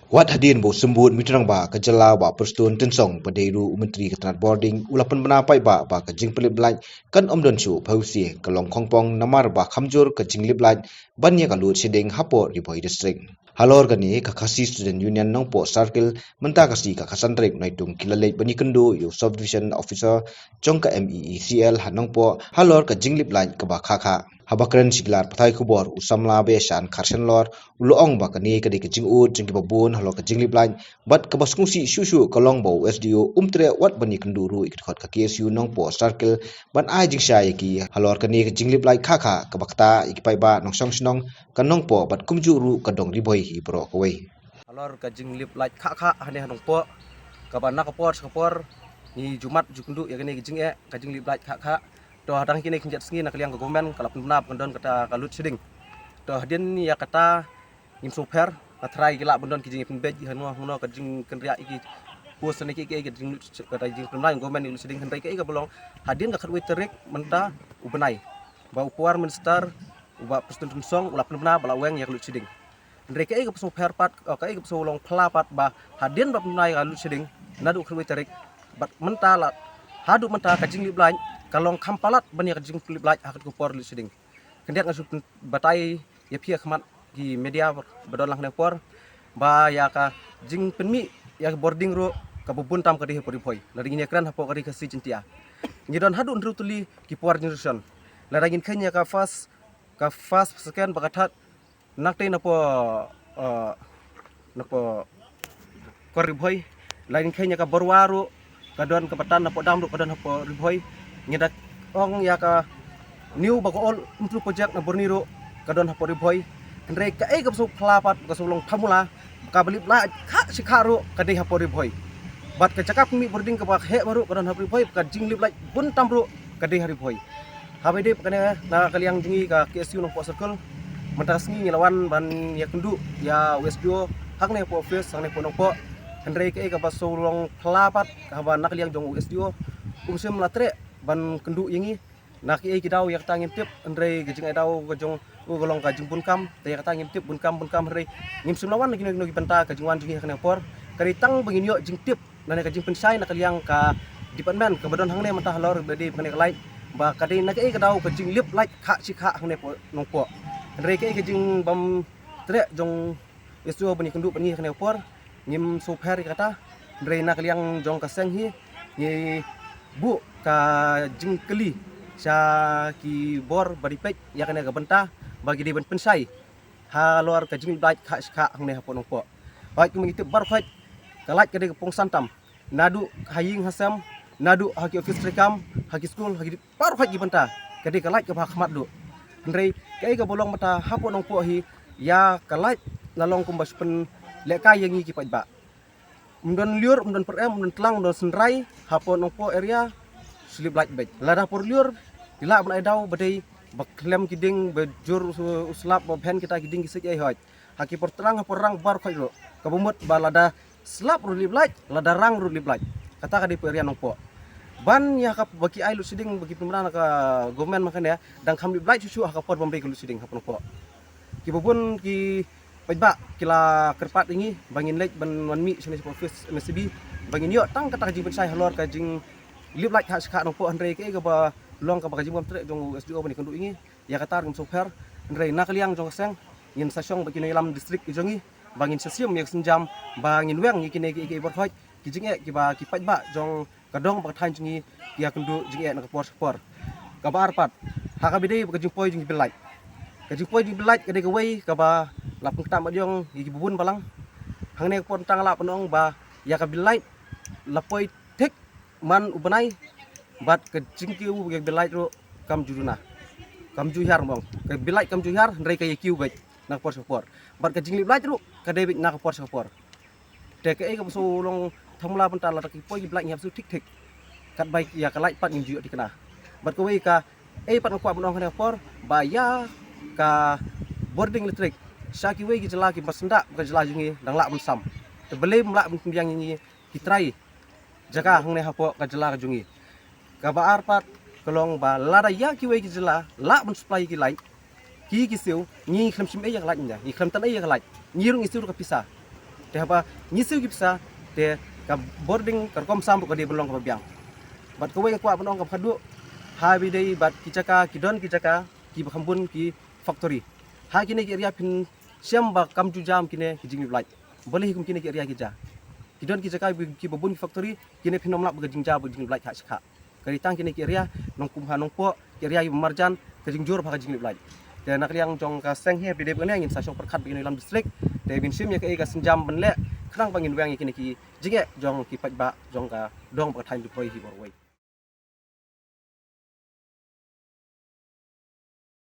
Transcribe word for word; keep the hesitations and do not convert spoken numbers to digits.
Wat hadien ba u Symbud Myntri Rangbah ka jylla Bah Prestone Tynsong ba dei ruh u Myntri ka tnat bording u la pynbna paidbah ba ka jingpynlip light kan ym don shuh, pha u sie ka long khongpong namar ba kham jur ka jinglip light ban ïa ka load shedding hapoh Ri Bhoi District. Halor kane ka Khasi Student Union Nongpoh Circle mynta ka sngi ka khatsan tarik Naitung ki la leit ban ïakynduh ïa u Subdivision Officer jong ka M E E C L ha Nongpoh halor ka jinglip light kaba khah khah. Haba kren sha ki lad pathai khubor u samla Bah Shan Kharsanlor u la ong ba kane ka dei ka jingud jong kiba bun halor ka jinglip light bad kaba sngewsih shuh shuh ka long ba u S D O um treh wat ban ïakynduh ruh ïa ki dkhot ka K S U Nongpoh Circle ban ai jingshai ïa ki halor kane ka jinglip light khah khah kaba ktah ïa ki paidbah nongshong shnong ka Nongpoh bad kumjuh ruh ka dong Ri Bhoi hi baroh kawei. Halor ka jinglip light khah khah hangne ha Nongpoh kaba na ka por sha ka por ngi ju mad ju kynduh ïa kane ka jingeh ka jinglip light khah khah. To hadang kine khyndiat sngi na ka liang ka government ka la pynbna ba kan don kata ka load shedding. To hadien ïa kata ngim sngewpher, nga tharai ki lah ban don ki jingpynbeit ïa hangno hangno ka jingkynriah ïa ki post ne ki ki ka jing, kata jingpynbna government ïa ka load shedding, hynrei kaei kaba long hadien ka khatwei tarik mynta u bnai ba u Power Minister u Bah Prestone Tynsong u la pynbna ba la weng ïa ka load shedding. Hynrei kaei kaba sngewpher pat, eh, kaei kaba sngewlong phylla pat ba hadien ba pynbna ïa ka load shedding naduh khatwei tarik bad mynta la haduh mynta ka jinglip light ka long kham palat ban ïa ka jinglip light ha kata ka por load shedding. Khyndiat nga shu batai ïa phi ha khmat ki media ba don lang hangne por ba ïa ka jingpynmih ïa ka bording ruh kaba bun tam ka dei hapoh Ri Bhoi. Lada ngin ïakren hapoh ka Ri Khasi Jaiñtia ngi don haduh hynriew tylli ki power generation. Lada ngin kheiñ ïa ka first, ka first, second bad ka third, nangtei napoh, eh, napoh kor Ri Bhoi. Lada ngin kheiñ ïa ka Borwa ruh ka don kaba tan, napoh dam ruh ka don hapoh Ri Bhoi. Ngi da ong ïa ka new bad ka old Umtlu project na Burnie ruh ka don hapoh Ri Bhoi. Hynrei kaei kaba sngewphylla pat, ka sngewlong phylla kaba lip light khah shi khah ruh ka dei hapoh Ri Bhoi. Bad ka jaka pynmih bording kaba heh baroh ka don hapoh Ri Bhoi, ka jinglip light bun tam ruh ka dei ha Ri Bhoi. Haba ïadei bad kane na ka liang jong ngi ka K S U Nongpoh Circle, mynta ka sngi ngi la wan ban ïakynduh ïa u S D O hangne hapoh office hangne hapoh Nongpoh. Hynrei kaei kaba sngewlong phylla pat haba na ka liang jong u S D O um shym la treh ban kynduh ïa ngi. Na kiei ki daw ïa kata ngim tip, hynrei ka jingai daw ka jong u ka long ka jingbun kam, te ïa kata ngim tip bun kam bun kam, hynrei ngim shym la wan na kino kino ki bynta ka jingwan jong ngi ha kane ka por. Ka dei tang ba ngin ïoh jingtip lane ka jingpynshai na ka liang ka department kaba don hangne mynta halor ba dei ba kane ka light, ba ka dei na kaei ka daw ka jinglip light khah shi khah hangne hapoh Nongpoh. Hynrei kaei ka jingbym treh jong u S D O ban ïakynduh bad ngi ha kane ka por, ngim sngewpher ïa kata. Hynrei na ka liang jong ka seng hi ngi buh ka jingkylli sha ki bor ba dei peit ïa kane ka bynta ba ki dei ban pynshai halor ka jinglip light khah shi khah hangne hapoh Nongpoh. Hooid, kumba ngi tip baroh hooid, ka light ka dei ka pongsan tam, naduh ha ïing ha sem, naduh ha ki office treikam, ha ki skul, ha ki baroh hooid ki bynta ka dei ka light kaba ha khmat duh. Hynrei kaei kaba long mynta hapoh Nongpoh hi, ïa ka light la long kumba shu pynlehkai ïa ngi ki paidbah. Ym don lyiur, ym don pyrem, ym don tlang, ym don synrai hapoh Nongpoh area, shu lip light beit. Lada por lyiur ki lah ban ai daw ba dei ba khlem ki dieng, ba jur u, u slap, ba bhen kita ki dieng ki siej ei hooid. Ha ki por tlang, ha por rang baroh hooid ruh, kaba mut ba lada slap ruh lip light, lada rang ruh lip light. Kata ka dei hapoh area Nongpoh. Ban ïa kaba ki ai load shedding ba ki pynbna na ka government mynta kane, dang kham lip light shuh shuh ha ka por ba ym dei ka load shedding hapoh Nongpoh. Kiba bun ki paidbah ki la kyrpad ïa ngi ba ngin leit ban wan mih shane shapoh office M S C B ba ngin ïoh tang kata ka jingpynshai halor ka jinglip light khah shi khah Nongpoh, hynrei kaei kaba long kaba ka jingbym treh jong u S D O ban ïakynduh ïa ngi, ïa kata ruh ngim sngewpher. Hynrei na ka liang jong ka seng ngin sa shong bad ki nongïalam district ki jong ngi ba ngin sa shim ïa ka sienjam ba ngin weng ïa kine kiei kiei baroh hooid ki jingeh kiba ki paidbah jong ka dong bad ka thaiñ jong ngi ki ïakynduh jingeh na ka por sha ka por. Kaba ar pat, ha kaba ïadei bad ka jingpoi jong ki bill light. Ka jingpoi jong ki bill light ka dei kawei kaba la pynkynmaw ïa ngi kiba bun balang. Hangne ka por tang la pynong ba ïa ka bill light la poi thik man u bnai, bad ka jingkiew ïa ka bill light ruh kam ju duna, kam ju hiar, mong ka bill light kam ju hiar, hynrei ka ïakiew beit na ka por sha ka por. Bad ka jinglip light ruh ka dei beit na ka por sha ka por. Te kaei kaba shu long thamula bynta lada ki poi ki bill light ngi hap shu thik thik, katba ïa ka light pat ngim ju ïoh thikna. Bad kawei kaei pat nga kwah ban ong ha kane ka por ba ïa ka bording electric sha kiwei ki jylla kiba syndah bad ka jylla jong ngi dang lah ban sam. Te balei ym lah ban pynbiang ïa ngi ki trai jaka hangne hapoh ka jylla ka jong ngi? Kaba ar pat ka long ba lada ïa kiwei ki jylla lah ban supply ïa ki light, ki ki siew, ngi khlem shim ei ïa ka light, ngi khlem tan ei ïa ka light, ngi ruh ngi siew ruh ka pisa. Te haba ngi siew ki pisa, te ka bording ka rukom sam ruh ka dei ban long kaba biang. Bad kawei nga kwah ban ong kaba khadduh, ha ba dei bad ki jaka, ki don ki jaka kiba kham bun ki factory. Ha kine ki area phin shem ba kam ju jam kine ki jinglip light. Balei hi kum kine ki area ki jia? Ki don ki jaka kiba bun ki factory, kine phin ym lap ba ka jingjia ba ka jinglip light ha sha ka. Ka dei tang kine ki area Nongkum ha Nongpoh, ki area kiba marjan, ka jingjur bha ka jinglip light. Te na ka liang jong ka seng hi, ba dei ba kane ngin sa shong pyrkhat bad kine ki lam district. Te ban shim ïa kaei ka sienjam ban leh, khnang ba ngin weng ïa kine ki jingeh jong ki paidbah jong ka dong bad ka thaiñ Ri Bhoi hi baroh kawei.